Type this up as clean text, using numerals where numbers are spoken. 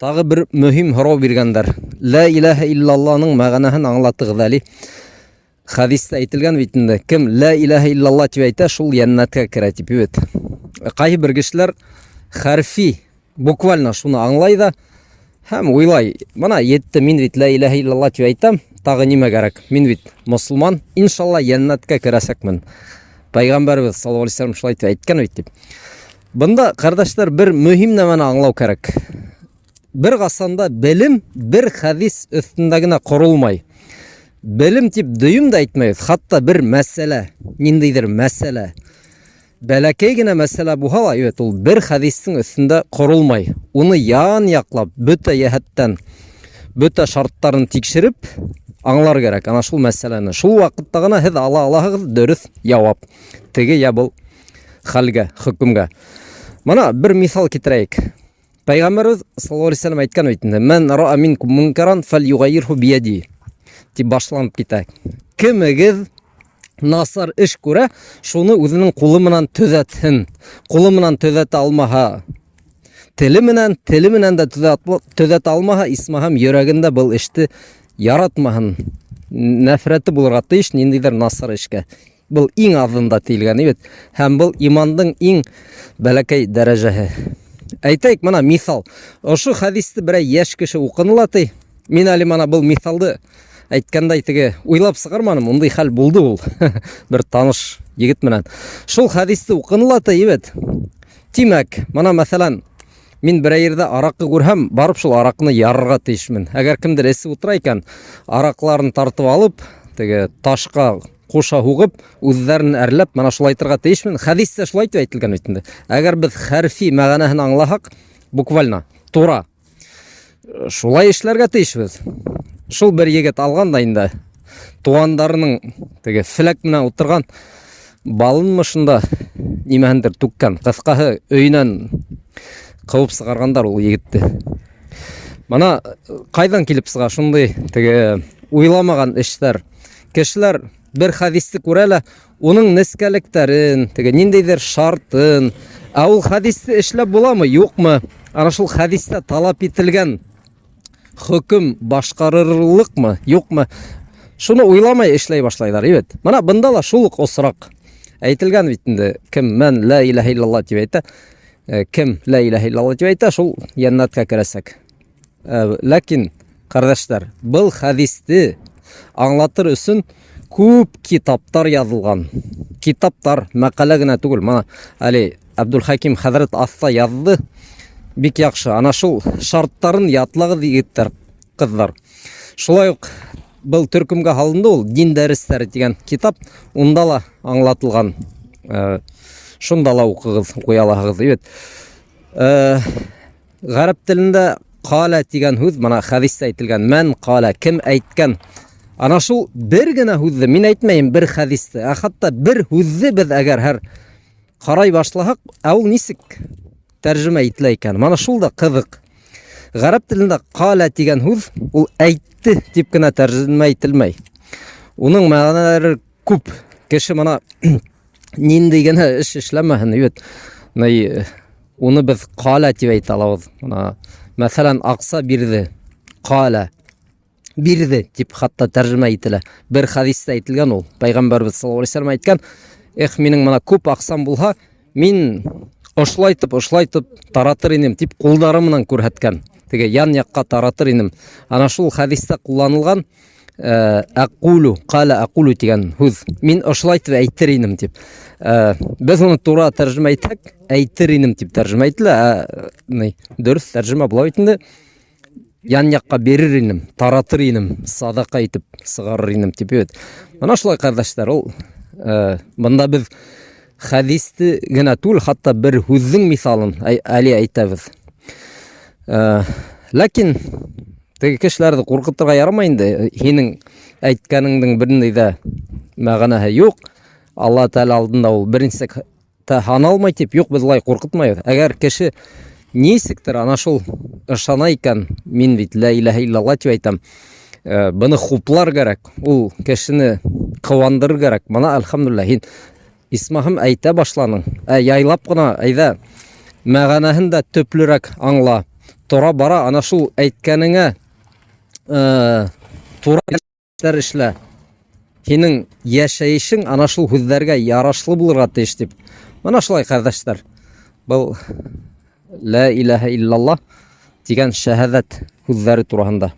Тағы бер мөһим һорау биргәндәр. Лә иләһә иллалланың мәғәнәһен аңлатығыҙ әле. Хәдистә әйтелгән бит инде, кем лә иләһә иллалла дип әйтә, шул йәннәткә керә дип бит. Кайсы бер кешеләр хәрфи, буквально шуны аңлай да һәм уйлай, мына етте, мин бит лә иләһә иллалла дип әйтәм, тагы нимә кәрәк? Мин бит мосылман, иншалла йәннәткә керәсәкмен. Пәйгамбәрбез саллаллаһу алейһи вәсәлләм шулай дип әйткән бит дип. Бында, кардәшләр, бер мөһим нәмәне аңлау кәрәк. Бер гасанда белем бер хәдис өстендә генә корылмай. Белем дип дөем дә әйтмәбез, хатта бер мәсьәлә, ниндидер мәсьәлә. Бәләкәй генә мәсьәлә булһа ла, әйбәт, ул бер хәдиснең өстендә корылмай. Уны ян яклап, бөтә йәһәттән, бөтә шартларын тикшереп аңлар кәрәк ана шул мәсьәләне. Шул вакытта гына һеҙ ала алаһығыҙ дөрөҫ яуап. Теге я был хәлгә, хөкемгә. Мына бер мисал китерәйек. Пәйғәмбәрбеҙ саллаллаһу алейһи вәсәлләм әйткән бит инде, "Ман ра'a минкум мункаран фәлйугайирху бияди" дип башланып китә. Кемегеҙ насар эш күрә, шуны үзенең ҡулы менән төҙәтһен. Ҡулы менән төҙәтә алмаһа, теле менән, теле менән дә төҙәтә алмаһа, исмаһам йөрәгендә был эште яратмаһын. Нәфрәте булырға тейеш ниндәйҙер насар эшкә. Был иң аҙында тиелгән бит. Һәм был имандың иң бәләкәй дәрәжәһе. Әйтәйек, мына миҫал. Ошо хәдисте берәй йәш кеше уҡыны ла ти. Мин әле мына был миҫалды әйткәндәй теге уйлап сығарманым, ундай хәл булды ул. Бер таныш егет менән. Шул хәдисте уҡыны ла ти бит. Тимәк, мына мәҫәлән, мин берәй ерҙә араҡы күрһәм, барып шул араҡыны ярырға тейешмен. Әгәр кемдер эсеп ултыра икән, араҡыларын тартып алып, теге ташҡа ҡуша һуғып, үҙҙәрен әрләп, мына шулай әйтергә тейешмен. Хәдистә шулай итеп әйтелгән бит инде. Әгәр беҙ хәрфи мәғәнәһен аңлаһаҡ, буквально, тура, шулай эшләргә тейешбеҙ. Шул бер егет алған да инде туғандарының теге фләк менән ултырған балынмы шунда нимәһендер түккән. Ҡыҫҡаһы, өйөнән ҡыуып сығарғандар ул егетте. Мына ҡайҙан килеп сыға шундай теге уйламаған эштәр. Кешеләр бер хәдисте күрә лә, уның нескәлектәрен, теге ниндәйҙер шартын, ә ул хәдисте эшләп буламы, юҡмы? Ана шул хәдистә талап ителгән хөкөм башҡарырлыҡмы, юҡмы? Шуны уйламай эшләй башлайҙар, бит. Мына бында ла шул уҡ осраҡ әйтелгән бит инде. Кем мән ла илаһа иллаллаһ тип әйтә, кем ла илаһа иллаллаһ тип әйтә, шул йәннәткә керәсәк. Ләкин, ҡәрҙәштәр, был хәдисте аңлатыр өсөн күп китаптар яҙылған. Китаптар, мәҡәлә генә түгел. Мына әле Әбдулхаким хәҙрәт аҫта яҙҙы. Бик яҡшы. Ана шул шарттарын ятлағыҙ, егеттәр, ҡыҙҙар. Шулай уҡ был төркөмгә һалынды ул Дин дәрестәре тигән китап. Унда ла аңлатылған. Шунда ла уҡығыҙ, уҡый алаһығыҙ. Бит. Гарәп телендә калә дигән һүҙ мына хәдистә әйтелгән. Мән калә, кем әйткән. Ана шул бер генә һүҙҙе мин әйтмәйем бер хәдисте, ә хатта бер һүҙҙе беҙ әгәр һәр ҡарай башлаһаҡ, ә ул нисек тәржемә ителә икән? Мана шул да ҡыҙыҡ. Гарәп телендә калә дигән һүҙ ул әйтте дип кенә тәржемә ителмәй. Уның мәғәнәләре күп. Кеше мына ниндәй генә эш эшләмәһен, бит. Уны беҙ ҡалә тип әйтә алабыҙ. Мына, мәҫәлән, аҡса бирҙе. Ҡалә бирҙе тип хатта тәржемә ителә. Бер хәдистә әйтелгән ул. Пәйғәмбәрбеҙ саллаллаһу алейһи вәсәлләм әйткән, "Эх, минең мына күп аҡсам булһа, мин ошолайтып, ошолайтып таратыр инем" тип ҡулдары менән күрһәткән. Теге ян яҡҡа таратыр инем. Ана шул хәдистә ҡулланылған әҡулу, ҡалә әҡулу тигән һүҙ. Мин ошолай итеп әйтер инем тип. Беҙ уны тура тәржемә итһәк, әйтер инем тип тәржемә ителә, ә ни, дөрөҫ тәржемә була бит инде. Ян яҡҡа бирер инем, таратыр инем, садаҡа итеп сығарыр инем тип бит. Мына шулай, ҡәрҙәштәр, ул бында беҙ хәдисте генә түгел, хатта бер һүҙҙең миҫалын әле әйтәбеҙ. Ләкин теге кешеләрҙе ҡурҡытырға ярамай инде. Һинең әйткәнеңдең бер ниндәй ҙә мәғәнәһе юҡ. Алла Тәғәлә алдында ул бер нисек тә һаналмай тип, юҡ, беҙ улай ҡурҡытмайбыҙ. Әгәр кеше нисектер ана шул ышана икән, мин бит лә иләһә иллалла тип әйтәм, быны хуплар кәрәк, ул кешене ҡыуандырыр кәрәк. Мына, әлхәмдүлилләһ, һин исмаһым әйтә башланың. Ә яйлап ҡына, әйҙә, мәғәнәһен дә төплөрәк аңла. Тора бара ана шул әйткәнеңә э, тура эшләр эшлә. Һинең йәшәйешең ана шул һүҙҙәргә ярашлы булырға тейеш дип. Мына шулай, ҡәрҙәштәр. Был лә иләһә иллаллаһ тигән шәһәҙәт һүҙҙәре тураһында.